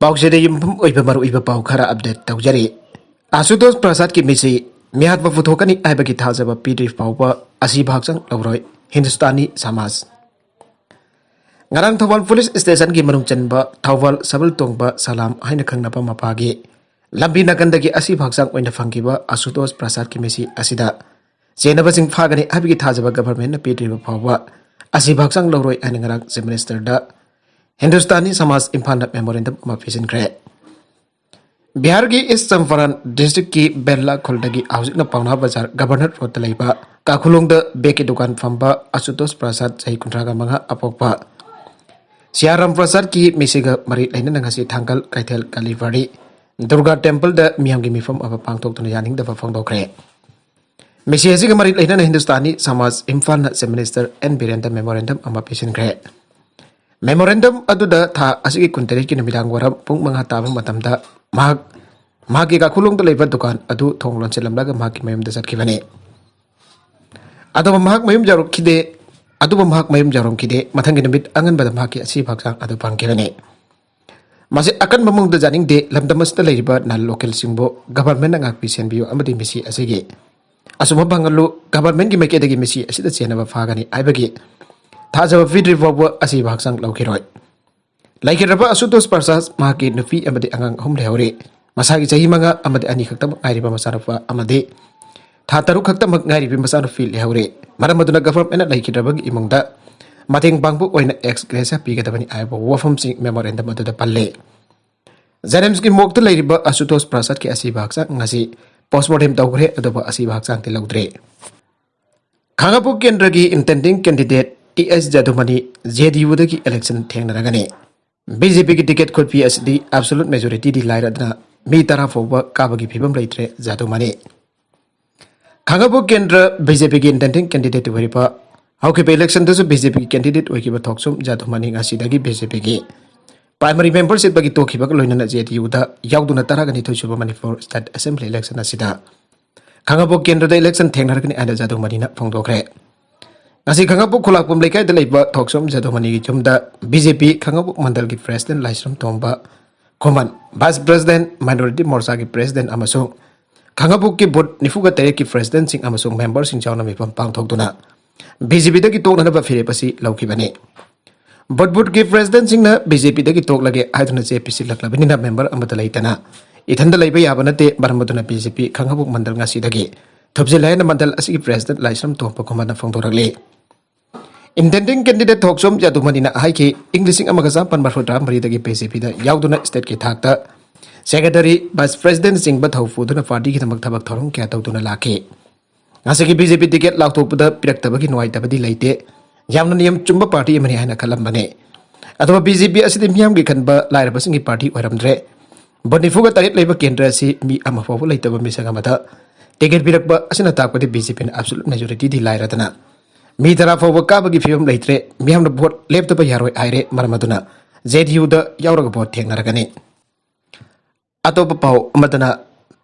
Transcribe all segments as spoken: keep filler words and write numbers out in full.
ꯄꯥꯎꯆꯦꯗ ꯌꯨꯝꯐꯝ ꯑꯣꯏꯕ ꯃꯔꯨꯑꯣꯏꯕ ꯄꯥꯎ ꯈꯔ ꯑꯞꯗꯦꯠ ꯇꯧꯖꯔꯤ꯫ ꯑꯁꯨꯇꯣꯁ ꯄ꯭ꯔꯁꯥꯗꯀꯤ ꯃꯤꯁꯤ ꯃꯤꯍꯥꯠꯄ ꯄꯨꯊꯣꯛꯀꯅꯤ ꯍꯥꯏꯕꯒꯤ ꯊꯥꯖꯕ ꯄꯤꯗ꯭ꯔꯤ ꯐꯥꯎꯕ ꯑꯁꯤꯕ ꯍꯛꯆꯥꯡ ꯂꯧꯔꯣꯏ ꯍꯤꯟꯗꯨꯁꯇꯥꯅꯤ ꯁꯃꯥꯖ꯫ ꯉꯔꯥꯡ ꯊꯧꯕꯥꯜ ꯄꯨꯂꯤꯁ ꯁ꯭ꯇꯦꯁꯟꯒꯤ ꯃꯅꯨꯡ ꯆꯟꯕ ꯊꯧꯕꯥꯜ ꯁꯕꯜ ꯇꯣꯡꯕ ꯁꯂꯥꯝ ꯍꯥꯏꯅ ꯈꯪꯅꯕ ꯃꯄꯥꯒꯤ ꯂꯝꯕꯤ ꯅꯥꯀꯟꯗꯒꯤ ꯑꯁꯤꯕ ꯍꯛꯆꯥꯡ ꯑꯣꯏꯅ ꯐꯪꯈꯤꯕ ꯑꯁꯨꯇꯣꯁ ꯄ꯭ꯔꯁꯥꯗꯀꯤ ꯃꯤꯁꯤ ꯑꯁꯤꯗ ꯆꯦꯟꯅꯕꯁꯤꯡ ꯐꯥꯒꯅꯤ ꯍꯥꯏꯕꯒꯤ ꯊꯥꯖꯕ ꯒꯚꯔꯟꯃꯦꯟꯠꯅ ꯄꯤꯗ꯭ꯔꯤꯕ ꯐꯥꯎꯕ ꯑꯁꯤꯕ ꯍꯛꯆꯥꯡ ꯂꯧꯔꯣꯏ ꯍꯥꯏꯅ ꯉꯔꯥꯡ ꯆꯤꯐ ꯃꯤꯅꯤꯁꯇꯔꯗ ꯍꯤꯟꯗꯨꯁꯇꯥꯅꯤ ꯁꯃꯥꯖ ꯏꯝꯐꯥꯜꯅ ꯃꯦꯃꯣꯔꯦꯟꯗꯝ ꯑꯃ ꯄꯤꯁꯤꯟꯈ꯭ꯔꯦ꯫ ꯕꯤꯍꯥꯔꯒꯤ ꯏꯁ ꯆꯝꯄꯥꯔꯟ ꯗꯤꯁꯇ꯭ꯔꯤꯛꯀꯤ ꯕꯦꯔꯂꯥ ꯈꯨꯜꯗꯒꯤ ꯍꯧꯖꯤꯛꯅ ꯄꯥꯎꯅꯥ ꯕꯖꯥꯔ ꯒꯕꯔꯅꯔ ꯔꯣꯗꯇ ꯂꯩꯕ ꯀꯥꯈꯨꯂꯣꯡꯗ ꯕꯦꯛꯀꯤ ꯗꯨꯀꯥꯟ ꯐꯝꯕ ꯑꯁꯨꯇꯣꯁ ꯄ꯭ꯔꯁꯥꯗ, ꯆꯍꯤ ꯀꯨꯟꯊ꯭ꯔꯥꯒ ꯃꯉꯥ, ꯑꯄꯣꯛꯄ ꯁꯤꯌꯥꯔꯥꯝ ꯄ꯭ꯔꯁꯥꯗꯀꯤ ꯃꯤꯁꯤꯒ ꯃꯔꯤ ꯂꯩꯅꯅ ꯉꯁꯤ ꯊꯥꯡꯒꯜ ꯀꯩꯊꯦꯜ ꯀꯥꯂꯤꯕꯥꯔꯤ ꯗꯨꯔꯒꯥ ꯇꯦꯝꯄꯜꯗ ꯃꯤꯌꯥꯝꯒꯤ ꯃꯤꯐꯝ ꯑꯃ ꯄꯥꯡꯊꯣꯛꯇꯨꯅ ꯌꯥꯅꯤꯡꯗꯕ ꯐꯣꯡꯗꯣꯛꯈ꯭ꯔꯦ꯫ ꯃꯤꯁꯤ ꯑꯁꯤꯒ ꯃꯔꯤ ꯂꯩꯅꯅ ꯍꯤꯟꯗꯨꯁꯇꯥꯅꯤ ꯁꯃꯥꯖ ꯏꯝꯐꯥꯜꯅ ꯆꯤꯐ ꯃꯤꯅꯤꯁꯇꯔ ꯑꯦꯟ ꯕꯤꯔꯦꯟꯗ ꯃꯦꯃꯣꯔꯦꯟꯗꯝ ꯑꯃ ꯄꯤꯁꯤꯟꯈ꯭ꯔꯦ꯫ ꯃꯦꯃꯣꯔꯦꯟꯗꯝ ꯑꯗꯨꯗ ꯊꯥ ꯑꯁꯤꯒꯤ ꯀꯨꯟꯇꯔꯦꯠꯀꯤ ꯅꯨꯃꯤꯗꯥꯡ ꯋꯥꯏꯔꯝ ꯄꯨꯡ ꯃꯉꯥ ꯇꯥꯕ ꯃꯇꯝꯗ ꯃꯍꯥꯛ ꯃꯍꯥꯛꯀꯤ ꯀꯥꯈꯨꯂꯣꯡꯗ ꯂꯩꯕ ꯗꯨꯀꯥꯟ ꯑꯗꯨ ꯊꯣꯡ ꯂꯣꯟꯁꯤꯜꯂꯝꯂꯒ ꯃꯍꯥꯛꯀꯤ ꯃꯌꯨꯝꯗ ꯆꯠꯈꯤꯕꯅꯤ꯫ ꯑꯗꯨꯕꯨ ꯃꯍꯥꯛ ꯃꯌꯨꯝ ꯌꯧꯔꯛꯈꯤꯗꯦ꯫ ꯑꯗꯨꯕꯨ ꯃꯍꯥꯛ ꯃꯌꯨꯝ ꯌꯧꯔꯝꯈꯤꯗꯦ꯫ ꯃꯊꯪꯒꯤ ꯅꯨꯃꯤꯠ ꯑꯉꯟꯕꯗ ꯃꯍꯥꯛꯀꯤ ꯑꯁꯤꯕ ꯍꯛꯆꯥꯡ ꯑꯗꯨ ꯐꯪꯈꯤꯕꯅꯤ꯫ ꯃꯁꯤ ꯑꯀꯟꯕ ꯃꯑꯣꯡꯗ ꯌꯥꯅꯤꯡꯗꯦ꯫ ꯂꯝꯗꯝ ꯑꯁꯤꯗ ꯂꯩꯔꯤꯕ ꯅꯟ ꯂꯣꯀꯦꯜꯁꯤꯡꯕꯨ ꯒꯚꯔꯟꯃꯦꯟꯠꯅ ꯉꯥꯛꯄꯤ ꯁꯦꯟꯕꯤꯌꯨ ꯑꯃꯗꯤ ꯃꯤꯁꯤ ꯑꯁꯤꯒꯤ ꯑꯆꯨꯝꯕ ꯐꯪꯍꯜꯂꯨ꯫ ꯒꯚꯔꯟꯃꯦꯟꯠꯀꯤ ꯃꯥꯏꯀꯩꯗꯒꯤ ꯃꯤꯁꯤ ꯑꯁꯤꯗ ꯆꯦꯟꯅꯕ ꯐꯥꯒꯅꯤ ꯍꯥꯏꯕꯒꯤ ꯊꯥꯖꯕ ꯄꯤꯗ꯭ꯔꯤ ꯐꯥꯎꯕ ꯑꯁꯤꯕ ꯍꯛꯆꯥꯡ ꯂꯧꯈꯤꯔꯣꯏ꯫ ꯂꯩꯈꯤꯗ꯭ꯔꯕ ꯑꯁꯨꯇꯣꯁ ꯄ꯭ꯔꯁꯥꯗ, ꯃꯍꯥꯛꯀꯤ ꯅꯨꯄꯤ ꯑꯃꯗꯤ ꯑꯉꯥꯡ ꯑꯍꯨꯝ ꯂꯩꯍꯧꯔꯤ꯫ ꯃꯁꯥꯒꯤ ꯆꯍꯤ ꯃꯉꯥ ꯑꯃꯗꯤ ꯑꯅꯤ ꯈꯛꯇꯃꯛ ꯉꯥꯏꯔꯤꯕ ꯃꯆꯥꯅꯨꯄꯥ ꯑꯃꯗꯤ ꯊꯥ ꯇꯔꯨꯛ ꯈꯛꯇꯃꯛ ꯉꯥꯏꯔꯤꯕ ꯃꯆꯥꯅꯨꯄꯤ ꯂꯩꯍꯧꯔꯤ꯫ ꯃꯔꯝ ꯑꯗꯨꯅ ꯒꯚꯔꯟꯃꯦꯟꯠꯅ ꯂꯩꯈꯤꯗ꯭ꯔꯕꯒꯤ ꯏꯃꯨꯡꯗ ꯃꯇꯦꯡ ꯄꯥꯡꯕ ꯑꯣꯏꯅ ꯑꯦꯛꯁ ꯒ꯭ꯔꯦꯁꯤꯌꯥ ꯄꯤꯒꯗꯕꯅꯤ ꯍꯥꯏꯕ ꯋꯥꯐꯝꯁꯤꯡ ꯃꯦꯃꯣꯔꯦꯟꯗꯝ ꯑꯗꯨꯗ ꯄꯜꯂꯤ꯫ ꯖꯦꯅꯤꯝꯁꯀꯤ ꯃꯣꯔꯒꯇ ꯂꯩꯔꯤꯕ ꯑꯁꯨꯇꯣꯁ ꯄ꯭ꯔꯁꯥꯗꯀꯤ ꯑꯁꯤꯕ ꯍꯛꯆꯥꯡ ꯉꯁꯤ ꯄꯣꯁꯃꯣꯔꯇꯦꯝ ꯇꯧꯈ꯭ꯔꯦ, ꯑꯗꯨꯕꯨ ꯑꯁꯤꯕ ꯍꯛꯆꯥꯡꯗꯤ ꯂꯧꯗ꯭ꯔꯦ꯫ ꯈꯥꯡꯉꯕꯣꯛ ꯀꯦꯟꯗ꯭ꯔꯒꯤ intending candidate ꯇꯤ ꯑꯦꯁ ꯖꯥꯗꯨꯃꯅꯤ ꯖꯦ ꯗꯤ ꯌꯨꯗꯒꯤ election ꯊꯦꯡꯅꯔꯒꯅꯤ꯫ ꯕꯤ ꯖꯦ ꯄꯤꯒꯤ ticket ꯈꯣꯠꯄꯤ ꯑꯁꯤꯗꯤ absolute majorityꯗꯤ ꯂꯥꯏꯔꯗꯅ ꯃꯤ ꯇꯔꯥ ꯐꯥꯎꯕ ꯀꯥꯕꯒꯤ ꯐꯤꯕꯝ ꯂꯩꯇ꯭ꯔꯦ ꯖꯥꯗꯨꯃꯅꯤ꯫ ꯈꯥꯡꯉꯕꯣꯛ ꯀꯦꯟꯗ꯭ꯔ ꯕꯤ ꯖꯦ ꯄꯤꯒꯤ intending candidate ꯑꯣꯏꯔꯤꯕ ꯍꯧꯈꯤꯕ electionꯗꯁꯨ ꯕꯤ ꯖꯦ ꯄꯤꯒꯤ candidate ꯑꯣꯏꯈꯤꯕ ꯊꯣꯛꯆꯣꯝ ꯖꯥꯗꯨꯃꯅꯤ ꯉꯁꯤꯗꯒꯤ ꯕꯤ ꯖꯦ ꯄꯤꯒꯤ primary membershipꯇꯒꯤ ꯇꯣꯛꯈꯤꯕꯒ ꯂꯣꯏꯅꯅ ꯖꯦ ꯗꯤ ꯌꯨꯗ ꯌꯥꯎꯗꯨꯅ ꯇꯔꯥꯒ ꯅꯤꯊꯣꯏ ꯁꯨꯕ ꯃꯅꯤꯄꯨꯔ state assembly election ꯑꯁꯤꯗ ꯈꯥꯡꯉꯕꯣꯛ ꯀꯦꯟꯗ꯭ꯔꯗ election ꯊꯦꯡꯅꯔꯒꯅꯤ ꯍꯥꯏꯅ ꯖꯥꯗꯨꯃꯅꯤꯅ ꯐꯣꯡꯗꯣꯛꯈ꯭ꯔꯦ꯫ ꯉꯁꯤ ꯈꯥꯡꯉꯕꯣꯛ ꯈꯨꯂꯥꯛꯄꯝ ꯂꯩꯀꯥꯏꯗ ꯂꯩꯕ ꯊꯣꯛꯆꯣꯝ ꯖꯥꯗꯨꯃꯅꯤꯒꯤ ꯌꯨꯝꯗ ꯕꯤ ꯖꯦ ꯄꯤ ꯈꯥꯡꯉꯕꯣꯛ ꯃꯟꯗꯜꯒꯤ president ꯂꯥꯏꯁ꯭ꯔꯝ ꯇꯣꯝꯕ, ꯈꯨꯃꯟ ꯚꯥꯏꯁ ꯄ꯭ꯔꯦꯁꯤꯗꯦꯟꯠ, ꯃꯥꯏꯅꯣꯔꯤꯇꯤ ꯃꯣꯔꯆꯥꯒꯤ ꯄ꯭ꯔꯦꯁꯤꯗꯦꯟꯠ ꯑꯃꯁꯨꯡ ꯈꯥꯡꯉꯕꯣꯛꯀꯤ ꯕꯨꯊ ꯅꯤꯐꯨꯒ ꯇꯔꯦꯠꯀꯤ ꯄ꯭ꯔꯦꯁꯤꯗꯦꯟꯠꯁꯤꯡ ꯑꯃꯁꯨꯡ ꯃꯦꯝꯕꯔꯁꯤꯡ ꯌꯥꯎꯅ ꯃꯤꯐꯝ ꯄꯥꯡꯊꯣꯛꯇꯨꯅ ꯕꯤ ꯖꯦ ꯄꯤꯗꯒꯤ ꯇꯣꯛꯅꯅꯕ ꯐꯤꯔꯦꯞ ꯑꯁꯤ ꯂꯧꯈꯤꯕꯅꯤ꯫ ꯕꯨꯊ ꯕꯨꯊꯀꯤ ꯄ꯭ꯔꯦꯁꯤꯗꯦꯟꯠꯁꯤꯡꯅ ꯕꯤ ꯖꯦ ꯄꯤꯗꯒꯤ ꯇꯣꯛꯂꯒꯦ ꯍꯥꯏꯗꯨꯅ ꯆꯦ ꯄꯤꯁꯤꯜꯂꯛꯂꯕꯅꯤꯅ ꯃꯦꯝꯕꯔ ꯑꯃꯠꯇ ꯂꯩꯇꯅ ꯏꯊꯟꯗ ꯂꯩꯕ ꯌꯥꯕ ꯅꯠꯇꯦ꯫ ꯃꯔꯝ ꯑꯗꯨꯅ ꯕꯤ ꯖꯦ ꯄꯤ ꯈꯥꯡꯉꯕꯣꯛ ꯃꯟꯗꯜ ꯉꯁꯤꯗꯒꯤ ꯊꯨꯞꯆꯤꯜꯂꯦ ꯍꯥꯏꯅ ꯃꯟꯗꯜ ꯑꯁꯤꯒꯤ ꯄ꯭ꯔꯦꯁꯤꯗꯦꯟꯠ ꯂꯥꯏꯁ꯭ꯔꯝ ꯇꯣꯝꯕ ꯈꯨꯃꯟꯅ ꯐꯣꯡꯗꯣꯔꯛꯂꯤ꯫ ꯏꯟꯇꯦꯟꯗꯤꯡ ꯀꯦꯟꯗꯤꯗꯦꯠ ꯊꯣꯛꯆꯣꯝ ꯌꯥꯗꯨꯃꯅꯤꯅ ꯍꯥꯏꯈꯤ, ꯏꯪ ꯂꯤꯁꯤꯡ ꯑꯃꯒ ꯆꯥꯃꯥꯄꯟ ꯃꯔꯤꯐꯨ ꯇꯔꯥ ꯃꯔꯤꯗꯒꯤ ꯕꯤ ꯖꯦ ꯄꯤꯗ ꯌꯥꯎꯗꯨꯅ ꯁ꯭ꯇꯦꯠꯀꯤ ꯊꯥꯛꯇ ꯁꯦꯀ꯭ꯔꯦꯇꯔꯤ, ꯚꯥꯏꯁ ꯄ꯭ꯔꯦꯁꯤꯗꯦꯟꯠꯅꯆꯤꯡꯕ ꯊꯧ ꯄꯨꯗꯨꯅ ꯄꯥꯔꯇꯤꯒꯤꯗꯃꯛ ꯊꯕꯛ ꯊꯧꯔꯝ ꯀꯌꯥ ꯇꯧꯗꯨꯅ ꯂꯥꯛꯈꯤ꯫ ꯉꯁꯤꯒꯤ ꯕꯤ ꯖꯦ ꯄꯤ ꯇꯤꯀꯦꯠ ꯂꯥꯎꯊꯣꯛꯄꯗ ꯄꯤꯔꯛꯇꯕꯒꯤ ꯅꯨꯡꯉꯥꯏꯇꯕꯗꯤ ꯂꯩꯇꯦ꯫ ꯌꯥꯝꯅ ꯅꯤꯌꯝ ꯆꯨꯝꯕ ꯄꯥꯔꯇꯤ ꯑꯃꯅꯤ ꯍꯥꯏꯅ ꯈꯜꯂꯝꯕꯅꯦ꯫ ꯑꯗꯨꯒ ꯕꯤ ꯖꯦ ꯄꯤ ꯑꯁꯤꯗꯤ ꯃꯤꯌꯥꯝꯒꯤ ꯈꯟꯕ ꯂꯥꯏꯔꯕꯁꯤꯡꯒꯤ ꯄꯥꯔꯇꯤ ꯑꯣꯏꯔꯝꯗ꯭ꯔꯦ꯫ ꯕꯨꯊ ꯅꯤꯐꯨꯒ ꯇꯔꯦꯠ ꯂꯩꯕ ꯀꯦꯟꯗ꯭ꯔ ꯑꯁꯤ ꯃꯤ ꯑꯃ ꯐꯥꯎꯕ ꯂꯩꯇꯕ ꯃꯤꯁꯛ ꯑꯃꯗ ꯇꯤꯀꯦꯠ ꯄꯤꯔꯛꯄ ꯑꯁꯤꯅ ꯇꯥꯛꯄꯗꯤ ꯕꯤ ꯖꯦ ꯄꯤꯅ ꯑꯦꯕꯁꯣꯂꯨꯠ ꯃꯦꯖꯣꯔꯤꯇꯤꯗꯤ ꯂꯥꯏꯔꯗꯅ ꯃꯤ ꯇꯔꯥ ꯐꯥꯎꯕ ꯀꯥꯕꯒꯤ ꯐꯤꯕꯝ ꯂꯩꯇ꯭ꯔꯦ꯫ ꯃꯤꯌꯥꯝꯅ ꯚꯣꯠ ꯂꯦꯞꯇꯕ ꯌꯥꯔꯣꯏ ꯍꯥꯏꯔꯦ꯫ ꯃꯔꯝ ꯑꯗꯨꯅ ꯖꯦ ꯗꯤ ꯌꯨꯗ ꯌꯥꯎꯔꯒ ꯚꯣꯠ ꯊꯦꯡꯅꯔꯒꯅꯤ꯫ ꯑꯇꯣꯞꯄ ꯄꯥꯎ ꯑꯃꯗꯅ,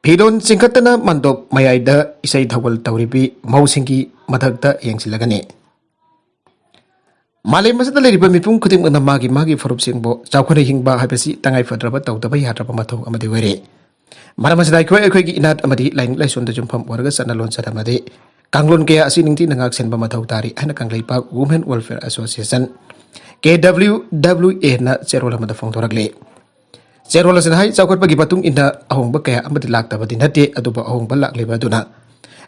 ꯐꯤꯔꯣꯟ ꯆꯤꯡꯈꯠꯇꯅ ꯃꯥꯟꯗꯣꯞ ꯃꯌꯥꯏꯗ ꯏꯁꯩ ꯊꯧꯒꯜ ꯇꯧꯔꯤꯕꯤ ꯃꯧꯁꯤꯡꯒꯤ ꯃꯊꯛꯇ ꯌꯦꯡꯁꯤꯜꯂꯒꯅꯤ꯫ ꯃꯥꯂꯦꯝ ꯑꯁꯤꯗ ꯂꯩꯔꯤꯕ ꯃꯤꯄꯨꯝ ꯈꯨꯗꯤꯡꯃꯛꯅ ꯃꯥꯒꯤ ꯃꯥꯒꯤ ꯐꯨꯔꯨꯞꯁꯤꯡꯕꯨ ꯆꯥꯎꯈꯠꯅ ꯍꯤꯡꯕ ꯍꯥꯏꯕꯁꯤ ꯇꯉꯥꯏ ꯐꯗ꯭ꯔꯕ ꯇꯧꯗꯕ ꯌꯥꯗ꯭ꯔꯕ ꯃꯊꯧ ꯑꯃꯗꯤ ꯑꯣꯏꯔꯦ꯫ ꯃꯔꯝ ꯑꯁꯤꯅ ꯑꯩꯈꯣꯏ ꯑꯩꯈꯣꯏꯒꯤ ꯏꯅꯥꯠ ꯑꯃꯗꯤ ꯂꯥꯏꯅꯤꯡ ꯂꯥꯏꯁꯣꯟꯗ ꯌꯨꯝꯐꯝ ꯑꯣꯏꯔꯒ ꯆꯠꯅ ꯂꯣꯟꯆꯠ ꯑꯃꯗꯤ ꯀꯥꯡꯂꯣꯟ ꯀꯌꯥ ꯑꯁꯤ ꯅꯤꯡꯊꯤꯅ ꯉꯥꯛꯁꯦꯟꯕ ꯃꯊꯧ ꯇꯥꯔꯤ ꯍꯥꯏꯅ ꯀꯪꯂꯩꯄꯥꯛ Women Welfare Association, ꯀꯦ ꯗꯕ꯭ꯂꯤꯎ ꯗꯕ꯭ꯂꯤꯎ ꯑꯦꯅ ꯆꯦꯔꯣꯜ ꯑꯃꯗ ꯐꯣꯡꯗꯣꯔꯛꯂꯤ꯫ ꯆꯦꯔꯣꯜ ꯑꯁꯤꯅ ꯍꯥꯏ, ꯆꯥꯎꯈꯠꯄꯒꯤ ꯃꯇꯨꯡ ꯏꯟꯅ ꯑꯍꯣꯡꯕ ꯀꯌꯥ ꯑꯃꯗꯤ ꯂꯥꯛꯇꯕꯗꯤ ꯅꯠꯇꯦ, ꯑꯗꯨꯕꯨ ꯑꯍꯣꯡꯕ ꯂꯥꯛꯂꯤꯕ ꯑꯗꯨꯅ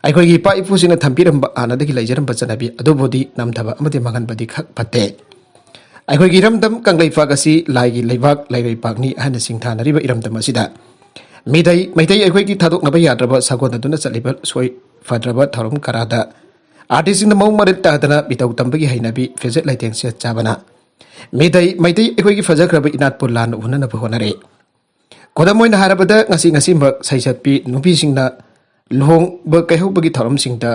ꯑꯩꯈꯣꯏꯒꯤ ꯏꯄꯥ ꯏꯄꯨꯁꯤꯡꯅ ꯊꯝꯕꯤꯔꯝꯕ ꯍꯥꯟꯅꯗꯒꯤ ꯂꯩꯖꯔꯝꯕ ꯆꯠꯅꯕꯤ ꯑꯗꯨꯕꯨꯗꯤ ꯅꯝꯊꯕ ꯑꯃꯗꯤ ꯃꯥꯡꯍꯟꯕꯗꯤ ꯈꯛ ꯐꯠꯇꯦ꯫ ꯑꯩꯈꯣꯏꯒꯤ ꯏꯔꯝꯗꯝ ꯀꯪꯂꯩꯄꯥꯛ ꯑꯁꯤ ꯂꯥꯏꯒꯤ ꯂꯩꯕꯥꯛ, ꯂꯩꯕꯥꯛꯅꯤ ꯍꯥꯏꯅ ꯁꯤꯡꯊꯥꯅꯔꯤꯕ ꯏꯔꯝꯗꯝ ꯑꯁꯤꯗ ꯃꯤꯇꯩ, ꯃꯩꯇꯩ ꯑꯩꯈꯣꯏꯒꯤ ꯊꯥꯗꯣꯛꯅꯕ ꯌꯥꯗ꯭ꯔꯕ ꯁꯥꯒꯣꯟꯅꯗꯨꯅ ꯆꯠꯂꯤꯕ ꯁꯣꯏ ꯐꯗ꯭ꯔꯕ ꯊꯧꯔꯝ ꯀꯔꯥꯗ ꯑꯥꯔꯇꯤꯁꯁꯤꯡꯅ ꯃꯑꯣꯡ ꯃꯔꯤꯜ ꯇꯥꯗꯅ ꯃꯤꯇꯧ ꯇꯝꯕꯒꯤ ꯍꯩꯅꯕꯤ, ꯐꯤꯖꯦꯠ ꯂꯩꯇꯦꯡ ꯁꯦꯠ ꯆꯥꯕꯅ ꯃꯤꯇꯩ, ꯃꯩꯇꯩ ꯑꯩꯈꯣꯏꯒꯤ ꯐꯖꯈ꯭ꯔꯕ ꯏꯅꯥꯠꯄꯨ ꯂꯥꯟꯅ ꯎꯍꯟꯅꯅꯕ ꯍꯣꯠꯅꯔꯦ꯫ ꯈꯨꯗꯝ ꯑꯣꯏꯅ ꯍꯥꯏꯔꯕꯗ, ꯉꯁꯤ ꯉꯁꯤꯃꯛ ꯁꯩꯁꯛꯄꯤ ꯅꯨꯄꯤꯁꯤꯡꯅ ꯂꯨꯍꯣꯡꯕ ꯀꯩꯍꯧꯕꯒꯤ ꯊꯧꯔꯝꯁꯤꯡꯗ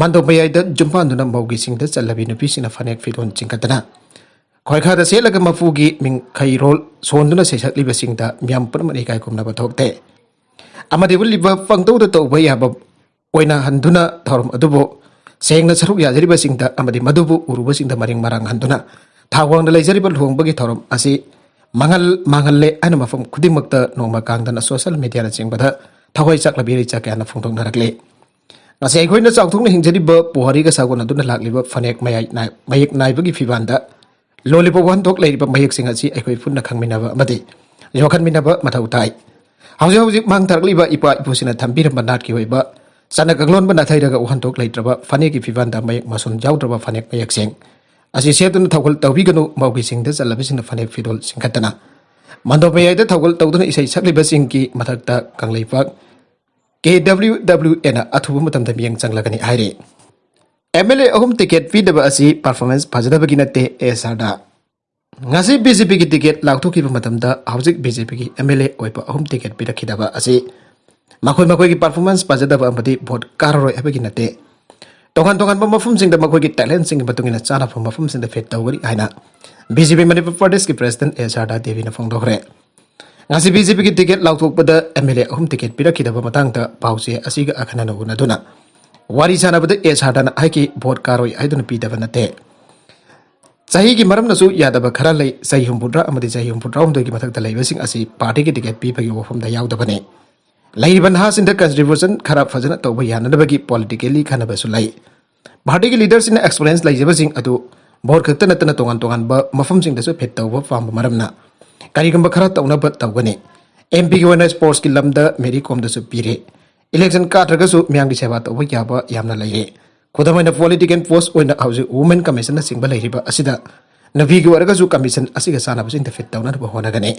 ꯃꯥꯟꯗꯣꯞ ꯃꯌꯥꯏꯗ ꯌꯨꯝꯄꯥꯟꯗꯨꯅ ꯃꯧꯒꯤ ꯁꯤꯡꯗ ꯆꯜꯂꯕꯤ ꯅꯨꯄꯤꯁꯤꯡꯅ ꯐꯅꯦꯛ ꯐꯤꯔꯣꯜ ꯆꯤꯡꯈꯠꯇꯅ ꯈꯣꯏꯈꯥꯗ ꯁꯦꯠꯂꯒ ꯃꯄꯨꯒꯤ ꯃꯤꯡꯈꯩꯔꯣꯜ ꯁꯣꯟꯗꯨꯅ ꯁꯩꯁꯛꯂꯤꯕꯁꯤꯡꯗ ꯃꯤꯌꯥꯝ ꯄꯨꯝꯅꯃꯛꯅ ꯏꯀꯥꯏ ꯈꯨꯝꯅꯕ ꯊꯣꯛꯇꯦ꯫ ꯑꯃꯗꯤ ꯎꯠꯂꯤꯕ ꯄꯪꯇꯧꯗ ꯇꯧꯕ ꯌꯥꯕ ꯑꯣꯏꯅ ꯍꯟꯗꯨꯅ ꯊꯧꯔꯝ ꯑꯗꯨꯕꯨ ꯁꯦꯡꯅ ꯁꯔꯨꯛ ꯌꯥꯖꯔꯤꯕꯁꯤꯡꯗ ꯑꯃꯗꯤ ꯃꯗꯨꯕꯨ ꯎꯔꯨꯕꯁꯤꯡꯗ ꯃꯔꯤꯡ ꯃꯔꯥꯡ ꯍꯟꯗꯨꯅ ꯊꯥꯛ ꯋꯥꯡꯅ ꯂꯩꯖꯔꯤꯕ ꯂꯨꯍꯣꯡꯕꯒꯤ ꯊꯧꯔꯝ ꯑꯁꯤ ꯃꯥꯡꯍꯜ ꯃꯥꯡꯍꯜꯂꯦ ꯍꯥꯏꯅ ꯃꯐꯝ ꯈꯨꯗꯤꯡꯃꯛꯇ ꯅꯣꯡꯃ ꯀꯥꯡꯗꯅ social mediaꯅꯆꯤꯡꯕꯗ ꯊꯋꯥꯏ ꯆꯥꯛꯂꯕ ꯏꯔꯩꯆꯥ ꯀꯌꯥꯅ ꯐꯣꯡꯗꯣꯛꯅꯔꯛꯂꯤ꯫ ꯉꯁꯤ ꯑꯩꯈꯣꯏꯅ ꯆꯥꯎꯊꯣꯛꯅ ꯍꯤꯡꯖꯔꯤꯕ ꯄꯨꯋꯥꯔꯤꯒ ꯁꯥꯒꯣꯟꯅꯗꯨꯅ ꯂꯥꯛꯂꯤꯕ ꯐꯅꯦꯛ ꯃꯌꯥꯏ ꯅꯥꯏ-, ꯃꯌꯦꯛ ꯅꯥꯏꯕꯒꯤ ꯐꯤꯕꯥꯟꯗ ꯂꯣꯜꯂꯤꯕ ꯋꯥꯍꯟꯊꯣꯛ ꯂꯩꯔꯤꯕ ꯃꯌꯦꯛꯁꯤꯡ ꯑꯁꯤ ꯑꯩꯈꯣꯏ ꯄꯨꯟꯅ ꯈꯪꯃꯤꯟꯅꯕ ꯑꯃꯗꯤ ꯌꯣꯛꯈꯠꯃꯤꯟꯅꯕ ꯃꯊꯧ ꯇꯥꯏ꯫ ꯍꯧꯖꯤꯛ ꯍꯧꯖꯤꯛ ꯃꯥꯡ ꯊꯥꯔꯛꯂꯤꯕ ꯏꯄꯥ ꯏꯄꯨꯁꯤꯡꯅ ꯊꯝꯕꯤꯔꯝꯕ ꯅꯥꯠꯀꯤ ꯑꯣꯏꯕ ꯆꯠꯅ ꯀꯥꯡꯂꯣꯟꯕ ꯅꯥꯊꯩꯔꯒ ꯋꯥꯍꯟꯊꯣꯛ ꯂꯩꯇ꯭ꯔꯕ ꯐꯅꯦꯛꯀꯤ ꯐꯤꯕꯥꯟꯗ ꯃꯌꯦꯛ ꯃꯁꯣꯟ ꯌꯥꯎꯗ꯭ꯔꯕ ꯐꯅꯦꯛ ꯃꯌꯦꯛꯁꯤꯡ ꯑꯁꯤ ꯁꯦꯠꯇꯨꯅ ꯊꯧꯒꯜ ꯇꯧꯕꯤꯒꯅꯨ꯫ ꯃꯧꯒꯤꯁꯤꯡꯗ ꯆꯠꯂꯕꯁꯤꯡꯅ ꯐꯅꯦꯛ ꯐꯤꯔꯣꯜ ꯁꯤꯡꯀꯠꯇꯅ ꯃꯟꯗꯣꯞ ꯃꯌꯥꯏꯗ ꯊꯧꯒꯜ ꯇꯧꯗꯨꯅ ꯏꯁꯩ ꯁꯛꯂꯤꯕꯁꯤꯡꯒꯤ ꯃꯊꯛꯇ ꯀꯪꯂꯩꯄꯥꯛ ꯀꯦ ꯗꯕ꯭ꯂꯤꯎ ꯗꯕ꯭ꯂꯤꯎ ꯑꯦꯅ ꯑꯊꯨꯕ ꯃꯇꯝꯗ ꯃꯤꯠꯌꯦꯡ ꯆꯪꯂꯒꯅꯤ ꯍꯥꯏꯔꯤ꯫ ꯑꯦꯝ ꯑꯦꯜ ꯑꯦ ꯑꯍꯨꯝ ꯇꯤꯀꯦꯠ ꯄꯤꯗꯕ ꯑꯁꯤ performance ꯐꯖꯗꯕꯒꯤ ꯅꯠꯇꯦ, ꯑꯦꯁ ꯑꯥꯔꯗ꯫ ꯉꯁꯤ ꯕꯤ ꯖꯦ ꯄꯤꯒꯤ ꯇꯤꯀꯦꯠ ꯂꯥꯎꯊꯣꯛꯈꯤꯕ ꯃꯇꯝꯗ ꯍꯧꯖꯤꯛ ꯕꯤ ꯖꯦ ꯄꯤꯒꯤ ꯑꯦꯝ ꯑꯦꯜ ꯑꯦ ꯑꯣꯏꯕ ꯑꯍꯨꯝ ꯇꯤꯀꯦꯠ ꯄꯤꯔꯛꯈꯤꯗꯕ ꯑꯁꯤ ꯃꯈꯣꯏ ꯃꯈꯣꯏꯒꯤ performance ꯐꯖꯗꯕ ꯑꯃꯗꯤ ꯚꯣꯠ ꯀꯥꯔꯔꯣꯏ ꯍꯥꯏꯕꯒꯤ ꯅꯠꯇꯦ꯫ ꯇꯣꯉꯥꯟ ꯇꯣꯉꯥꯟꯕ ꯃꯐꯝꯁꯤꯡꯗ ꯃꯈꯣꯏꯒꯤ talentꯁꯤꯡꯒꯤ ꯃꯇꯨꯡ ꯏꯟꯅ ꯆꯥꯅꯕ ꯃꯐꯝꯁꯤꯡꯗ fit ꯇꯧꯒꯅꯤ ꯍꯥꯏꯅ ꯕꯤ ꯖꯦ ꯄꯤ ꯃꯅꯤꯄꯨꯔ ꯄ꯭ꯔꯗꯦꯁꯀꯤ president ꯑꯦꯁ ꯁꯥꯔꯗꯥ ꯗꯦꯕꯤꯅ ꯐꯣꯡꯗꯣꯛꯈ꯭ꯔꯦ꯫ ꯉꯁꯤ ꯕꯤ ꯖꯦ ꯄꯤꯒꯤ ꯇꯤꯀꯦꯠ ꯂꯥꯎꯊꯣꯛꯄꯗ ꯑꯦꯝ ꯑꯦꯜ ꯑꯦ ꯑꯍꯨꯝ ꯇꯤꯀꯦꯠ ꯄꯤꯔꯛꯈꯤꯗꯕ ꯃꯇꯥꯡꯗ ꯄꯥꯎꯆꯦ ꯑꯁꯤꯒ ꯑꯈꯟꯅꯅ ꯎꯅꯗꯨꯅ ꯋꯥꯔꯤ ꯁꯥꯟꯅꯕꯗ ꯑꯦꯁ ꯁꯥꯔꯗꯥꯅ ꯍꯥꯏꯈꯤ, ꯚꯣꯠ ꯀꯥꯔꯣꯏ ꯍꯥꯏꯗꯨꯅ ꯄꯤꯗꯕ ꯅꯠꯇꯦ꯫ ꯆꯍꯤꯒꯤ ꯃꯔꯝꯅꯁꯨ ꯌꯥꯗꯕ ꯈꯔ ꯂꯩ꯫ ꯆꯍꯤ ꯍꯨꯝꯐꯨꯇꯔꯥ ꯑꯃꯗꯤ ꯆꯍꯤ ꯍꯨꯝꯐꯨꯇꯔꯥꯍꯨꯝꯗꯣꯏꯒꯤ ꯃꯊꯛꯇ ꯂꯩꯕꯁꯤꯡ ꯑꯁꯤ ꯄꯥꯔꯇꯤꯒꯤ ꯇꯤꯀꯦꯠ ꯄꯤꯕꯒꯤ ꯋꯥꯐꯝꯗ ꯌꯥꯎꯗꯕꯅꯤ꯫ ꯂꯩꯔꯤꯕ ꯅꯍꯥꯁꯤꯡꯗ contribution ꯈꯔ ꯐꯖꯅ ꯇꯧꯕ ꯌꯥꯅꯅꯕꯒꯤ politically ꯈꯟꯅꯕꯁꯨ ꯂꯩ꯫ ꯄꯥꯔꯇꯤꯒꯤ leaderꯁꯤꯡꯅ experience ꯂꯩꯖꯕꯁꯤꯡ ꯑꯗꯨ ꯚꯣꯠ ꯈꯛꯇ ꯅꯠꯇꯅ ꯇꯣꯉꯥꯟ ꯇꯣꯉꯥꯟꯕ ꯃꯐꯝꯁꯤꯡꯗꯁꯨ fit ꯇꯧꯕ ꯄꯥꯝꯕ ꯃꯔꯝꯅ ꯀꯔꯤꯒꯨꯝꯕ ꯈꯔ ꯇꯧꯅꯕ ꯇꯧꯒꯅꯤ꯫ ꯑꯦꯝ ꯄꯤꯒꯤ ꯑꯣꯏꯅ sportsꯀꯤ ꯂꯝꯗ ꯃꯦꯔꯤ ꯀꯣꯝꯗꯁꯨ ꯄꯤꯔꯦ꯫ Election ꯀꯥꯗ꯭ꯔꯒꯁꯨ ꯃꯤꯌꯥꯝꯒꯤ ꯁꯦꯕꯥ ꯇꯧꯕ ꯌꯥꯕ ꯌꯥꯝꯅ ꯂꯩꯔꯦ꯫ ꯈꯨꯗꯝ ꯑꯣꯏꯅ political post ꯑꯣꯏꯅ ꯍꯧꯖꯤꯛ Women Commissionꯅꯆꯤꯡꯕ ꯂꯩꯔꯤꯕ ꯑꯁꯤꯗ ꯅꯨꯄꯤꯒꯤ ꯑꯣꯏꯔꯒꯁꯨ commission ꯑꯁꯤꯒ ꯆꯥꯟꯅꯕꯁꯤꯡꯗ fit ꯇꯧꯅꯅꯕ ꯍꯣꯠꯅꯒꯅꯤ꯫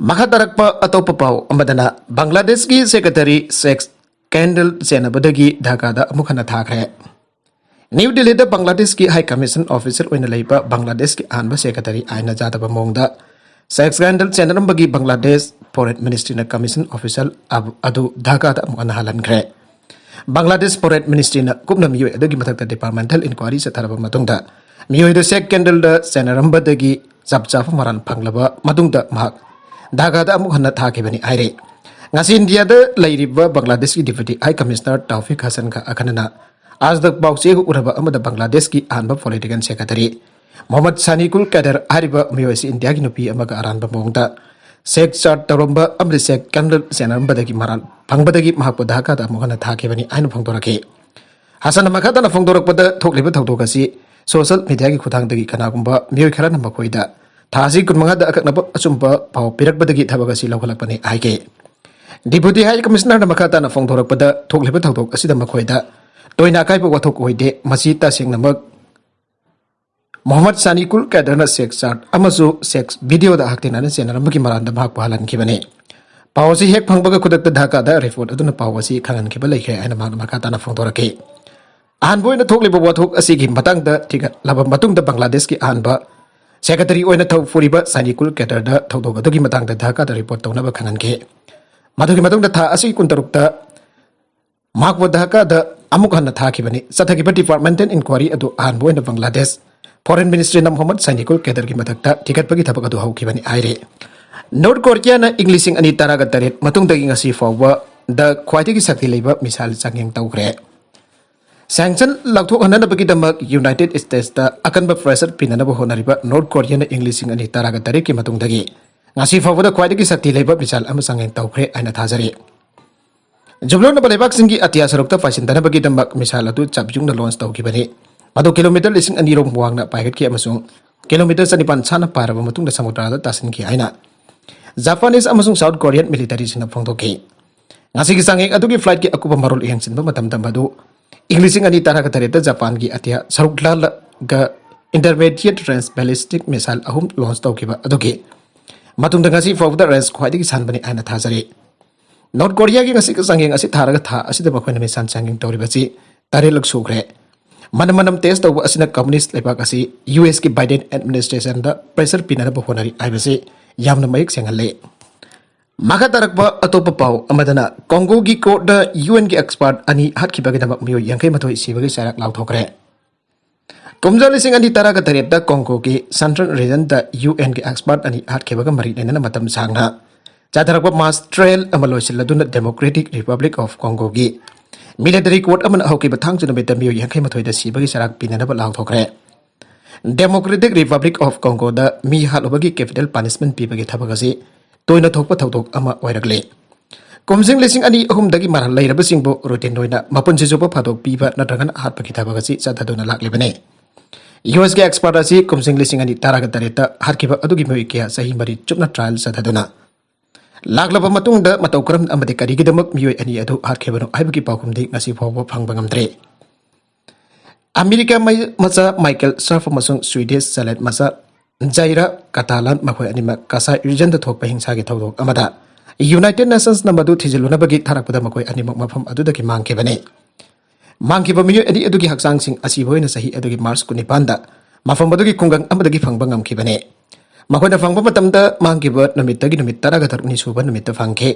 ꯃꯈꯥ ꯇꯥꯔꯛꯄ ꯑꯇꯣꯞꯄ ꯄꯥꯎ ꯑꯃꯗꯅ ꯕꯪꯒ꯭ꯂꯥꯗꯦꯁꯀꯤ secretary sex scandal ꯆꯦꯟꯅꯕꯗꯒꯤ ꯙꯥꯀꯥꯗ ꯑꯃꯨꯛ ꯍꯟꯅ ꯊꯥꯈ꯭ꯔꯦ꯫ ꯅ꯭ꯌꯨ ꯗꯤꯜꯂꯤꯗ ꯕꯪꯒ꯭ꯂꯥꯗꯦꯁꯀꯤ High Commission officer ꯑꯣꯏꯅ ꯂꯩꯕ ꯕꯪꯒ꯭ꯂꯥꯗꯦꯁꯀꯤ ꯑꯍꯥꯟꯕ secretary ꯑꯥꯏꯟꯅ ꯆꯥꯗꯕ ꯃꯑꯣꯡꯗ sex scandal ꯆꯦꯟꯅꯔꯝꯕꯒꯤ Bangladesh Foreign Ministryꯅ commission officer ꯑꯕ-, ꯑꯗꯨ ꯙꯥꯀꯥꯗ ꯑꯃꯨꯛ ꯍꯟꯅ ꯍꯜꯍꯟꯈ꯭ꯔꯦ꯫ ꯕꯪꯒ꯭ꯂꯥꯗꯦꯁ Foreign Ministryꯅ ꯀꯨꯞꯅ ꯃꯤꯑꯣꯏ ꯑꯗꯨꯒꯤ ꯃꯊꯛꯇ departmental inquiry ꯆꯠꯊꯔꯕ ꯃꯇꯨꯡꯗ ꯃꯤꯑꯣꯏꯗꯨ sex scandalꯗ ꯆꯦꯟꯅꯔꯝꯕꯗꯒꯤ ꯆꯞ ꯆꯥꯕ ꯃꯔꯥꯜ ꯐꯪꯂꯕ ꯃꯇꯨꯡꯗ ꯃꯍꯥꯛ ꯙꯥꯀꯥꯗ ꯑꯃꯨꯛ ꯍꯟꯅ ꯊꯥꯈꯤꯕꯅꯤ ꯍꯥꯏꯔꯤ꯫ ꯉꯁꯤ ꯏꯟꯗꯤꯌꯥꯗ ꯂꯩꯔꯤꯕ ꯕꯪꯒ꯭ꯂꯥꯗꯦꯁꯀꯤ Deputy High Commissioner ꯇꯥꯎꯐꯤꯛ ꯍꯁꯟꯒ ꯑꯈꯟꯅꯅ ꯑꯥꯖ ꯇꯛ ꯄꯥꯎꯆꯦ ꯎꯅꯕ ꯑꯃꯗ ꯕꯪꯒ꯭ꯂꯥꯗꯦꯁꯀꯤ ꯑꯍꯥꯟꯕ political secretary ꯃꯣꯍꯝꯃꯗ ꯁꯥꯅꯤꯀꯨꯜ ꯀꯦꯗꯔ ꯍꯥꯏꯔꯤꯕ ꯃꯤꯑꯣꯏ ꯑꯁꯤ ꯏꯟꯗꯤꯌꯥꯒꯤ ꯅꯨꯄꯤ ꯑꯃꯒ ꯑꯔꯥꯟꯕ ꯃꯑꯣꯡꯗ ꯁꯦꯛꯁ ꯆꯥꯠ ꯇꯧꯔꯝꯕ ꯑꯃꯗꯤ ꯁꯦꯛꯁ ꯀꯦꯟꯗꯜ ꯆꯦꯟꯅꯔꯝꯕꯗꯒꯤ ꯃꯔꯥꯜ ꯐꯪꯕꯗꯒꯤ ꯃꯍꯥꯛꯄꯨ ꯙꯥꯀꯥꯗ ꯑꯃꯨꯛ ꯍꯟꯅ ꯊꯥꯈꯤꯕꯅꯤ ꯍꯥꯏꯅ ꯐꯣꯡꯗꯣꯔꯛꯈꯤ꯫ ꯍꯁꯟꯅ ꯃꯈꯥ ꯇꯥꯅ ꯐꯣꯡꯗꯣꯔꯛꯄꯗ, ꯊꯣꯛꯂꯤꯕ ꯊꯧꯗꯣꯛ ꯑꯁꯤ ꯁꯣꯁꯤꯌꯦꯜ ꯃꯤꯗꯤꯌꯥꯒꯤ ꯈꯨꯠꯊꯥꯡꯗꯒꯤ ꯀꯅꯥꯒꯨꯝꯕ ꯃꯤꯑꯣꯏ ꯈꯔꯅ ꯃꯈꯣꯏꯗ ꯊꯥ ꯑꯁꯤ ꯀꯨꯟꯃꯉꯥꯗ ꯑꯀꯛꯅꯕ ꯑꯆꯨꯝꯕ ꯄꯥꯎ ꯄꯤꯔꯛꯄꯗꯒꯤ ꯊꯕꯛ ꯑꯁꯤ ꯂꯧꯈꯠꯂꯛꯄꯅꯤ ꯍꯥꯏꯈꯤ꯫ ꯗꯤꯄꯨꯇꯤ ꯍꯥꯏ ꯀꯃꯤꯁꯅꯔꯅ ꯃꯈꯥ ꯇꯥꯅ ꯐꯣꯡꯗꯣꯔꯛꯄꯗ, ꯊꯣꯛꯂꯤꯕ ꯊꯧꯗꯣꯛ ꯑꯁꯤꯗ ꯃꯈꯣꯏꯗ ꯇꯣꯏꯅ ꯑꯀꯥꯏꯕ ꯋꯥꯊꯣꯛ ꯑꯣꯏꯗꯦ꯫ ꯃꯁꯤ ꯇꯁꯦꯡꯅꯃꯛ ꯃꯣꯍꯝꯃꯗ ꯁꯥꯅꯤꯀꯨꯜ ꯀꯦꯗꯔꯅ ꯁꯦꯛꯁ ꯆꯥꯠ ꯑꯃꯁꯨꯡ ꯁꯦꯛꯁ ꯚꯤꯗꯤꯑꯣꯗ ꯍꯛꯊꯦꯡꯅꯅ ꯆꯦꯟꯅꯔꯝꯕꯒꯤ ꯃꯔꯥꯜꯗ ꯃꯍꯥꯛꯄꯨ ꯍꯥꯜꯍꯟꯈꯤꯕꯅꯤ꯫ ꯄꯥꯎ ꯑꯁꯤ ꯍꯦꯛ ꯐꯪꯕꯒ ꯈꯨꯗꯛꯇ ꯙꯥꯀꯥꯗ ꯔꯤꯄꯣꯔꯠ ꯑꯗꯨꯅ ꯄꯥꯎ ꯑꯁꯤ ꯈꯪꯍꯟꯈꯤꯕ ꯂꯩꯈ꯭ꯔꯦ ꯍꯥꯏꯅ ꯃꯍꯥꯛꯅ ꯃꯈꯥ ꯇꯥꯅ ꯐꯣꯡꯗꯣꯔꯛꯈꯤ꯫ ꯑꯍꯥꯟꯕ ꯑꯣꯏꯅ ꯊꯣꯛꯂꯤꯕ ꯋꯥꯊꯣꯛ ꯑꯁꯤꯒꯤ ꯃꯇꯥꯡꯗ ꯊꯤꯒꯠꯂꯕ ꯃꯇꯨꯡꯗ, ꯕꯪꯒ꯭ꯂꯥꯗꯦꯁꯀꯤ ꯑꯍꯥꯟꯕ ꯁꯦꯀ꯭ꯔꯦꯇꯔꯤ ꯑꯣꯏꯅ ꯊꯧ ꯄꯨꯔꯤꯕ ꯁꯥꯅꯤꯀꯨꯜ ꯀꯦꯗꯔꯗ ꯊꯧꯗꯣꯛ ꯑꯗꯨꯒꯤ ꯃꯇꯥꯡꯗ ꯙꯥꯀꯥꯗ ꯔꯤꯄꯣꯔꯠ ꯇꯧꯅꯕ ꯈꯪꯍꯟꯈꯤ꯫ ꯃꯗꯨꯒꯤ ꯃꯇꯨꯡꯗ ꯊꯥ ꯑꯁꯤꯒꯤ ꯀꯨꯟꯇꯔꯨꯛꯇ ꯃꯍꯥꯛꯄꯨ ꯙꯥꯀꯥꯗ ꯑꯃꯨꯛ ꯍꯟꯅ ꯊꯥꯈꯤꯕꯅꯤ꯫ ꯆꯠꯊꯈꯤꯕ ꯗꯤꯄꯥꯔꯠꯃꯦꯟꯇꯦꯜ ꯏꯟꯀ꯭ꯋꯥꯔꯤ ꯑꯗꯨ ꯑꯍꯥꯟꯕ ꯑꯣꯏꯅ ꯕꯪꯒ꯭ꯂꯥꯗꯦꯁ ꯐꯣꯔꯦꯟ ꯃꯤꯅꯤꯁꯇ꯭ꯔꯤꯅ ꯃꯣꯍꯝꯃꯗ ꯁꯥꯅꯤꯀꯨꯜ ꯀꯦꯗꯔꯒꯤ ꯃꯊꯛꯇ ꯊꯤꯒꯠꯄꯒꯤ ꯊꯕꯛ ꯑꯗꯨ ꯍꯧꯈꯤꯕꯅꯤ ꯍꯥꯏꯔꯤ꯫ ꯅꯣꯔꯠ ꯀꯣꯔꯤꯌꯥꯅ ꯏꯪ ꯂꯤꯁꯤꯡ ꯑꯅꯤ ꯇꯔꯥꯒ ꯇꯔꯦꯠ ꯃꯇꯨꯡꯗꯒꯤ ꯉꯁꯤ ꯐꯥꯎꯕꯗ ꯈ꯭ꯋꯥꯏꯗꯒꯤ ꯁꯛꯇꯤ ꯂꯩꯕ ꯃꯤꯁꯥꯏꯜ ꯆꯥꯡꯌꯦꯡ ꯇꯧꯈ꯭ꯔꯦ꯫ ꯁꯦꯡꯁꯟ ꯂꯧꯊꯣꯛꯍꯟꯅꯕꯒꯤꯗꯃꯛ ꯌꯨꯅꯥꯏꯇꯦꯗ ꯁ꯭ꯇꯦꯠꯁꯇ ꯑꯀꯟꯕ ꯄ꯭ꯔꯦꯁꯔ ꯄꯤꯅꯅꯕ ꯍꯣꯠꯅꯔꯤꯕ ꯅꯣꯔꯠ ꯀꯣꯔꯤꯌꯥꯅ ꯏꯪ ꯂꯤꯁꯤꯡ ꯑꯅꯤ ꯇꯔꯥꯒ ꯇꯔꯦꯠꯀꯤ ꯃꯇꯨꯡꯗꯒꯤ ꯉꯁꯤ ꯐꯥꯎꯕꯗ ꯈ꯭ꯋꯥꯏꯗꯒꯤ ꯁꯛꯇꯤ ꯂꯩꯕ ꯃꯤꯁꯥꯏꯜ ꯑꯃ ꯆꯥꯡꯌꯦꯡ ꯇꯧꯈ꯭ꯔꯦ ꯍꯥꯏꯅ ꯊꯥꯖꯔꯤ꯫ ꯖꯨꯕꯂꯣꯟꯅꯕ ꯂꯩꯕꯥꯛꯁꯤꯡꯒꯤ ꯑꯇꯤꯌꯥ ꯁꯔꯨꯛꯇ ꯄꯥꯏꯁꯤꯟꯗꯅꯕꯒꯤꯗꯃꯛ ꯃꯤꯁꯥꯏꯜ ꯑꯗꯨ ꯆꯞ ꯌꯨꯡꯅ ꯂꯣꯟꯆ ꯇꯧꯈꯤꯕꯅꯤ꯫ ꯃꯗꯨ ꯀꯤꯂꯣꯃꯤꯇꯔ ꯂꯤꯁꯤꯡ ꯑꯅꯤ ꯔꯣꯝ ꯋꯥꯡꯅ ꯄꯥꯏꯈꯠꯈꯤ ꯑꯃꯁꯨꯡ ꯀꯤꯂꯣꯃꯤꯇꯔ ꯆꯅꯤꯄꯥꯟ ꯁꯥꯟꯅ ꯄꯥꯏꯔꯕ ꯃꯇꯨꯡꯗ ꯁꯃꯨꯗ꯭ꯔꯗ ꯇꯥꯁꯤꯟꯈꯤ ꯍꯥꯏꯅ ꯖꯄꯥꯅꯤꯁ ꯑꯃꯁꯨꯡ ꯁꯥꯎꯠ ꯀꯣꯔꯤꯌꯟ ꯃꯤꯂꯤꯇꯔꯤꯁꯤꯡꯅ ꯐꯣꯡꯗꯣꯛꯈꯤ꯫ ꯉꯁꯤꯒꯤ ꯆꯥꯡꯌꯦꯡ ꯑꯗꯨꯒꯤ ꯐ꯭ꯂꯥꯏꯠꯀꯤ ꯑꯀꯨꯞꯄ ꯃꯔꯣꯜ ꯌꯦꯡꯁꯤꯟꯕ ꯃꯇꯝꯗ, ꯃꯗꯨ ꯏꯪ ꯂꯤꯁꯤꯡ ꯑꯅꯤ ꯇꯔꯥꯒ ꯇꯔꯦꯠꯇ ꯖꯄꯥꯟꯒꯤ ꯑꯇꯤꯌꯥ ꯁꯔꯨꯛ ꯂꯥꯜꯂꯒ ꯏꯟꯇꯔꯃꯦꯗꯤꯌꯦꯠ ꯔꯦꯟꯖ ꯕꯦꯂꯤꯁꯇꯤꯛ ꯃꯤꯁꯥꯏꯜ ꯑꯍꯨꯝ ꯂꯣꯟꯆ ꯇꯧꯈꯤꯕ ꯑꯗꯨꯒꯤ ꯃꯇꯨꯡꯗ ꯉꯁꯤ ꯐꯥꯎꯕꯗ ꯔꯦꯟꯖ ꯈ꯭ꯋꯥꯏꯗꯒꯤ ꯁꯥꯟꯕꯅꯤ ꯍꯥꯏꯅ ꯊꯥꯖꯔꯤ꯫ ꯅꯣꯔꯠ ꯀꯣꯔꯤꯌꯥꯒꯤ ꯉꯁꯤꯒꯤ ꯆꯥꯡꯌꯦꯡ ꯑꯁꯤ ꯊꯥꯔꯒ ꯊꯥ ꯑꯁꯤꯗ ꯃꯈꯣꯏꯅ ꯃꯤꯁꯥꯏꯜ ꯆꯥꯡꯌꯦꯡ ꯇꯧꯔꯤꯕꯁꯤ ꯇꯔꯦꯠꯂꯛ ꯁꯨꯈ꯭ꯔꯦ꯫ ꯃꯅꯝ ꯃꯅꯝ ꯇꯦꯁ ꯇꯧꯕ ꯑꯁꯤꯅ ꯀꯝꯃꯨꯅꯤꯁ꯭ꯠ ꯂꯩꯕꯥꯛ ꯑꯁꯤ ꯌꯨ ꯑꯦꯁꯀꯤ ꯕꯥꯏꯗꯦꯟ ꯑꯦꯗꯃꯤꯅꯤꯁꯇ꯭ꯔꯦꯁꯟꯗ ꯄ꯭ꯔꯦꯁꯔ ꯄꯤꯅꯅꯕ ꯍꯣꯠꯅꯔꯤ ꯍꯥꯏꯕꯁꯤ ꯌꯥꯝꯅ ꯃꯌꯦꯛ ꯁꯦꯡꯍꯜꯂꯤ꯫ ꯃꯈꯥ ꯇꯥꯔꯛꯄ ꯑꯇꯣꯞꯄ ꯄꯥꯎ ꯑꯃꯗꯅ, ꯀꯣꯡꯒꯣꯒꯤ ꯀꯣꯔꯠꯇ ꯌꯨ ꯑꯦꯟꯒꯤ ꯑꯦꯛꯁꯄꯔꯠ ꯑꯅꯤ ꯍꯥꯠꯈꯤꯕꯒꯤꯗꯃꯛ ꯃꯤꯑꯣꯏ ꯌꯥꯡꯈꯩ ꯃꯥꯊꯣꯏ ꯁꯤꯕꯒꯤ ꯆꯩꯔꯥꯛ ꯂꯥꯎꯊꯣꯛꯈ꯭ꯔꯦ꯫ ꯀꯨꯝꯖꯥ ꯂꯤꯁꯤꯡ ꯑꯅꯤ ꯇꯔꯥꯒ ꯇꯔꯦꯠꯇ ꯀꯣꯡꯒꯣꯒꯤ ꯁꯦꯟꯇ꯭ꯔꯦꯜ ꯔꯤꯖꯟꯗ ꯌꯨ ꯑꯦꯟꯒꯤ ꯑꯦꯛꯁꯄꯔꯠ ꯑꯅꯤ ꯍꯥꯠꯈꯤꯕꯒ ꯃꯔꯤ ꯂꯩꯅꯅ ꯃꯇꯝ ꯁꯥꯡꯅ ꯆꯠꯊꯔꯛꯄ ꯃꯥꯁ ꯇ꯭ꯔꯥꯌꯦꯜ ꯑꯃ ꯂꯣꯏꯁꯤꯜꯂꯗꯨꯅ ꯗꯦꯃꯣꯀ꯭ꯔꯦꯇꯤꯛ ꯔꯤꯄꯕ꯭ꯂꯤꯛ ꯑꯣꯐ ꯀꯣꯡꯒꯣꯒꯤ ꯃꯤꯂꯤꯇꯔꯤ ꯀꯣꯔꯠ ꯑꯃꯅ ꯍꯧꯈꯤꯕ ꯊꯥꯡꯖ ꯅꯨꯃꯤꯠꯇ ꯃꯤꯑꯣꯏ ꯌꯥꯡꯈꯩ ꯃꯥꯊꯣꯏꯗ ꯁꯤꯕꯒꯤ ꯆꯩꯔꯥꯛ ꯄꯤꯅꯅꯕ ꯂꯥꯎꯊꯣꯛꯈ꯭ꯔꯦ꯫ Democratic Republic of Congoꯗ me ꯍꯥꯠꯂꯨꯕꯒꯤ capital punishment ꯄꯤꯕꯒꯤ ꯊꯕꯛ ꯑꯁꯤ ꯇꯣꯏꯅ ꯊꯣꯛꯄ ꯊꯧꯗꯣꯛ ꯑꯃ ꯑꯣꯏꯔꯛꯂꯤ꯫ ꯀꯨꯝꯖꯤꯡ ꯂꯤꯁꯤꯡ ꯑꯅꯤ ꯑꯍꯨꯝꯗꯒꯤ ꯃꯔꯥꯜ ꯂꯩꯔꯕꯁꯤꯡꯕꯨ routine ꯑꯣꯏꯅ ꯃꯄꯨꯟꯁꯤ ꯆꯨꯞꯄ ꯐꯥꯗꯣꯛ ꯄꯤꯕ ꯅꯠꯇ꯭ꯔꯒꯅ ꯍꯥꯠꯄꯒꯤ ꯊꯕꯛ ꯑꯁꯤ ꯆꯠꯊꯗꯨꯅ ꯂꯥꯛꯂꯤꯕꯅꯤ꯫ ꯌꯨ ꯑꯦꯁꯀꯤ expert ꯑꯁꯤ ꯀꯨꯝꯖꯤꯡ ꯂꯤꯁꯤꯡ ꯑꯅꯤ ꯇꯔꯥꯒ ꯇꯔꯦꯠꯇ ꯍꯥꯠꯈꯤꯕ ꯑꯗꯨꯒꯤ ꯃꯤꯑꯣꯏ ꯀꯌꯥ ꯆꯍꯤ ꯃꯔꯤ ꯆꯨꯞꯅ trial ꯆꯠꯊꯗꯨꯅ ꯂꯥꯛꯂꯕ ꯃꯇꯨꯡꯗ ꯃꯇꯧ ꯀꯔꯝꯅ ꯑꯃꯗꯤ ꯀꯔꯤꯒꯤꯗꯃꯛ ꯃꯤꯑꯣꯏ ꯑꯅꯤ ꯑꯗꯨ ꯍꯥꯠꯈꯤꯕꯅꯣ ꯍꯥꯏꯕꯒꯤ ꯄꯥꯎꯈꯨꯝꯗꯤ ꯉꯁꯤ ꯐꯥꯎꯕ ꯐꯪꯕ ꯉꯝꯗ꯭ꯔꯤ꯫ ꯑꯃꯦꯔꯤꯀꯥ ꯃꯩ-, ꯃꯆꯥ ꯃꯥꯏꯀꯦꯜ ꯁꯥꯔꯐ ꯑꯃꯁꯨꯡ ꯁ꯭ꯋꯤꯗꯤꯁ ꯆꯂꯦꯠ ꯃꯆꯥ ꯖꯥꯏꯔꯥ ꯀꯥꯇꯥꯂꯥꯟ, ꯃꯈꯣꯏ ꯑꯅꯤꯃꯛ ꯀꯁꯥꯏ regionꯗ ꯊꯣꯛꯄ ꯍꯤꯡꯁꯥꯒꯤ ꯊꯧꯗꯣꯛ ꯑꯃꯗ United Nationsꯅ ꯃꯗꯨ ꯊꯤꯖꯤꯜꯂꯨꯅꯕꯒꯤ ꯊꯥꯔꯛꯄꯗ ꯃꯈꯣꯏ ꯑꯅꯤꯃꯛ ꯃꯐꯝ ꯑꯗꯨꯗꯒꯤ ꯃꯥꯡꯈꯤꯕꯅꯤ꯫ ꯃꯥꯡꯈꯤꯕ ꯃꯤꯑꯣꯏ ꯑꯅꯤ ꯑꯗꯨꯒꯤ ꯍꯛꯆꯥꯡꯁꯤꯡ ꯑꯁꯤꯕ ꯑꯣꯏꯅ ꯆꯍꯤ ꯑꯗꯨꯒꯤ ꯃꯥꯔꯆ ꯀꯨꯟꯅꯤꯄꯥꯟꯗ ꯃꯐꯝ ꯑꯗꯨꯒꯤ ꯈꯨꯡꯒꯪ ꯑꯃꯗꯒꯤ ꯐꯪꯕ ꯉꯝꯈꯤꯕꯅꯤ꯫ ꯃꯈꯣꯏꯅ ꯐꯪꯕ ꯃꯇꯝꯗ ꯃꯥꯡꯈꯤꯕ ꯅꯨꯃꯤꯠꯇꯒꯤ ꯅꯨꯃꯤꯠ ꯇꯔꯥꯒ ꯇꯔꯨꯛꯅꯤ ꯁꯨꯕ ꯅꯨꯃꯤꯠꯇ ꯐꯪꯈꯤ꯫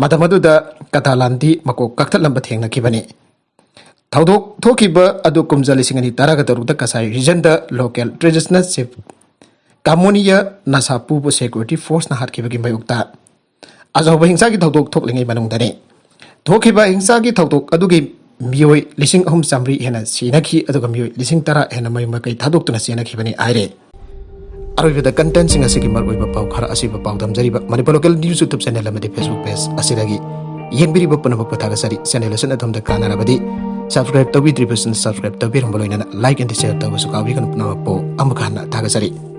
ꯃꯇꯝ ꯑꯗꯨꯗ ꯀꯥꯇꯥꯂꯥꯟꯗꯤ ꯃꯀꯣꯛ ꯀꯛꯊꯠꯂꯝꯕ ꯊꯦꯡꯅꯈꯤꯕꯅꯤ꯫ ꯊꯧꯗꯣꯛ ꯊꯣꯛꯈꯤꯕ ꯑꯗꯨ ꯀꯨꯝꯖꯥ ꯂꯤꯁꯤꯡ ꯑꯅꯤ ꯇꯔꯥꯒ ꯇꯔꯨꯛꯇ ꯀꯁꯥꯏ regionꯗ local traditional chief ꯀꯥꯃꯣꯅꯤꯌꯥ ꯅꯁꯥꯄꯨꯕꯨ security forceꯅ ꯍꯥꯠꯈꯤꯕꯒꯤ ꯃꯥꯌꯣꯛꯇ ꯑꯆꯧꯕ ꯍꯤꯡꯁꯥꯒꯤ ꯊꯧꯗꯣꯛ ꯊꯣꯛꯂꯤꯉꯩ ꯃꯅꯨꯡꯗꯅꯤ꯫ ꯊꯣꯛꯈꯤꯕ ꯍꯤꯡꯁꯥꯒꯤ ꯊꯧꯗꯣꯛ ꯑꯗꯨꯒꯤ ꯃꯤꯑꯣꯏ ꯂꯤꯁꯤꯡ ꯑꯍꯨꯝ ꯆꯥꯃꯔꯤ ꯍꯦꯟꯅ ꯁꯤꯅꯈꯤ, ꯑꯗꯨꯒ ꯃꯤꯑꯣꯏ ꯂꯤꯁꯤꯡ ꯇꯔꯥ ꯍꯦꯟꯅ ꯃꯌꯨꯝ ꯃꯀꯩ ꯊꯥꯗꯣꯛꯇꯨꯅ ꯆꯦꯟꯅꯈꯤꯕꯅꯤ ꯍꯥꯏꯔꯦ꯫ ꯑꯔꯣꯏꯕꯗ contentꯁꯤꯡ ꯑꯁꯤꯒꯤ ꯃꯔꯨꯑꯣꯏꯕ ꯄꯥꯎ ꯈꯔ ꯑꯁꯤꯕꯨ ꯄꯥꯎꯗꯝꯖꯔꯤꯕ Manipur local news YouTube channel ꯑꯃꯗꯤ Facebook page ꯑꯁꯤꯗꯒꯤ ꯌꯦꯡꯕꯤꯔꯤꯕ ꯄꯨꯝꯅꯃꯛꯄꯨ ꯊꯥꯒꯠꯆꯔꯤ꯫ Channel ꯑꯁꯤꯅ ꯑꯗꯣꯝꯗ ꯀꯥꯟꯅꯔꯕꯗꯤ subscribe ꯇꯧꯕꯤꯗ꯭ꯔꯤꯕꯁꯤꯡꯅ subscribe ꯇꯧꯕꯤꯔꯝꯕ ꯂꯣꯏꯅꯅ like and share ꯇꯧꯕꯁꯨ ꯀꯥꯎꯕꯤꯒꯅꯨ꯫ ꯄꯨꯝꯅꯃꯛꯄꯨ ꯑꯃꯨꯛ ꯍꯟꯅ ꯊꯥꯒꯠꯆꯔꯤ꯫